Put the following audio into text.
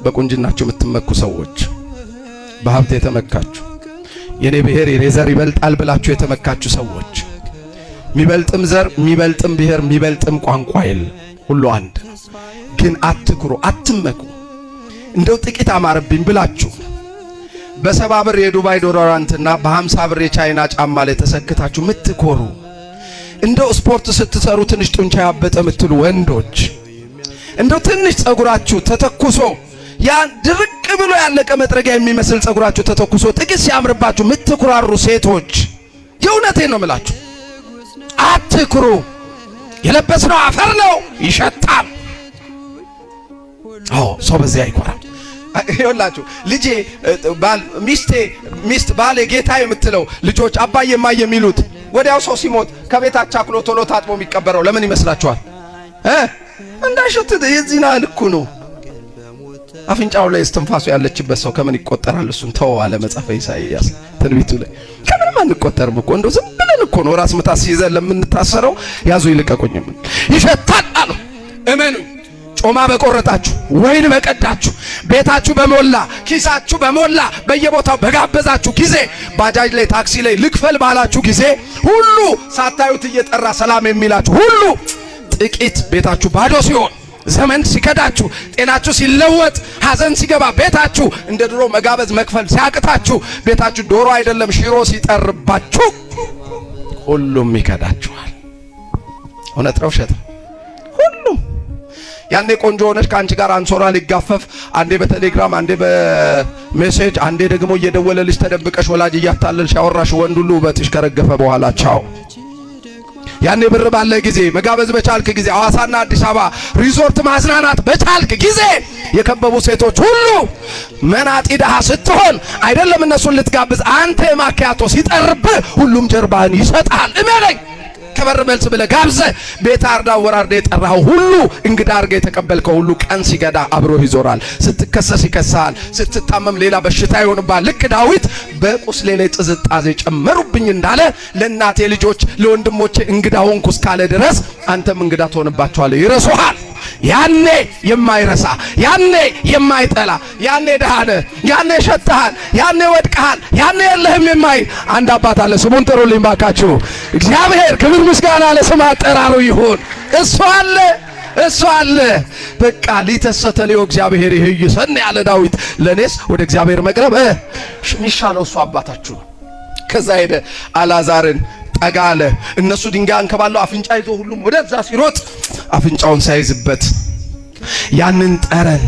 በቁንጅናችሁ የምትመኩ ሰዎች፣ በሀብት የተመካችሁ፣ የኔ ብሔር የኔ ዘር ይበልጣል ብላችሁ የተመካችሁ ሰዎች፣ የሚበልጥም ዘር፣ የሚበልጥም ብሔር፣ የሚበልጥም ቋንቋ የለም፣ ሁሉ አንድ ነው። ግን አትኩሩ፣ አትመኩ። እንደው ጥቂት አማረብኝ ብላችሁ በ70 ብር የዱባይ deodorant ና በ50 ብር የቻይና ጫማ ላይ ተሰክታችሁ ምትኮሩ፣ እንደው ስፖርት ስትሰሩ ትንሽ ጡንቻ ያበጠ ምትሉ ወንዶች፣ እንደው ትንሽ ጸጉራችሁ ተተኩሶ፣ ያን ድርቅ ብሎ ያለቀ መጥረጊያ የሚመስል ጸጉራችሁ ተተኩሶ ጥቂት ሲያምርባችሁ ምትኩራሩ ሴቶች፣ የእውነቴን ነው የምላችሁ፣ አትኩሩ። የለበስነው አፈር ነው፣ ይሸታል። አዎ፣ ሰው በዚያ አይኮራም። ይኸውላችሁ፣ ልጄ፣ ባል፣ ሚስቴ፣ ሚስት፣ ባሌ፣ ጌታ የምትለው፣ ልጆች አባዬ እማዬ የሚሉት፣ ወዲያው ሰው ሲሞት ከቤት አቻኩሎ ቶሎ ታጥቦ የሚቀበረው ለምን ይመስላችኋል? እንዳይሸት። የዚህን ያህል እኮ ነው። አፍንጫው ላይ እስትንፋሱ ያለችበት ሰው ከምን ይቆጠራል? እሱን ተወው አለ መጽሐፈ ኢሳይያስ ትንቢቱ ላይ። ከምንም አንቆጠርም እኮ፣ እንደው ዝም ብለን እኮ ነው ራስ ምታት ሲይዘን ለምንታሰረው ያዙ ይልቀቁኝም። ይሸታል አሉ። እመኑ፣ ጮማ በቆረጣችሁ፣ ወይን በቀዳችሁ፣ ቤታችሁ በሞላ፣ ኪሳችሁ በሞላ፣ በየቦታው በጋበዛችሁ ጊዜ፣ ባጃጅ ላይ፣ ታክሲ ላይ ልክፈል ባላችሁ ጊዜ ሁሉ ሳታዩት እየጠራ ሰላም የሚላችሁ ሁሉ፣ ጥቂት ቤታችሁ ባዶ ሲሆን፣ ዘመን ሲከዳችሁ፣ ጤናችሁ ሲለወጥ፣ ሐዘን ሲገባ ቤታችሁ፣ እንደ ድሮ መጋበዝ መክፈል ሲያቅታችሁ፣ ቤታችሁ ዶሮ አይደለም ሽሮ ሲጠርባችሁ፣ ሁሉም ይከዳችኋል። እውነት ነው ውሸት ነው? ሁሉም። ያኔ ቆንጆ ሆነሽ ከአንቺ ጋር አንሶላ ሊጋፈፍ አንዴ በቴሌግራም፣ አንዴ በ message፣ አንዴ ደግሞ እየደወለልሽ ተደብቀሽ ወላጅ እያታለልሽ ያወራሽ ወንድ ሁሉ ውበትሽ ከረገፈ በኋላ ቻው። ያኔ ብር ባለ ጊዜ፣ መጋበዝ በቻልክ ጊዜ፣ ሐዋሳና አዲስ አበባ ሪዞርት ማዝናናት በቻልክ ጊዜ የከበቡ ሴቶች ሁሉ መናጢ ድሃ ስትሆን አይደለም እነሱን ልትጋብዝ አንተ የማኪያቶ ሲጠርብህ ሁሉም ጀርባህን ይሰጣል። እመነኝ። ከበር መልስ ብለህ ጋብዘህ ቤት አርዳ ወራርዳ የጠራኸው ሁሉ፣ እንግዳ አድርገህ የተቀበልከው ሁሉ ቀን ሲገዳ አብሮህ ይዞራል። ስትከሰስ ይከሳል። ስትታመም ሌላ በሽታ ይሆንብሃል። ልክ ዳዊት በቁስሌ ላይ ጥዝጣዜ ጨመሩብኝ እንዳለ፣ ለእናቴ ልጆች ለወንድሞቼ እንግዳ ሆንኩ እስካለ ድረስ አንተም እንግዳ ትሆንባቸዋለህ፣ ይረሱሃል። ያኔ የማይረሳ፣ ያኔ የማይጠላ፣ ያኔ ድሃ ነህ፣ ያኔ ሸተሃል፣ ያኔ ወድቀሃል፣ ያኔ የለህም የማይል አንድ አባት አለ። ስሙን ጥሩልኝ ባካችሁ። እግዚአብሔር ክብር ምስጋና ለስም አጠራሩ ይሁን። እሱ አለ፣ እሱ አለ። በቃ ሊተሰ ተልዮ እግዚአብሔር ይህይሰን ያለ ዳዊት፣ ለእኔስ ወደ እግዚአብሔር መቅረብ የሚሻለው እሱ አባታችሁ ነው። ከዛ ሄደ፣ አላዛርን ጠጋ አለ። እነሱ ድንጋይ አንከባለው አፍንጫ ይዞ ሁሉም ወደዛ ሲሮጥ አፍንጫውን ሳይዝበት ያንን ጠረን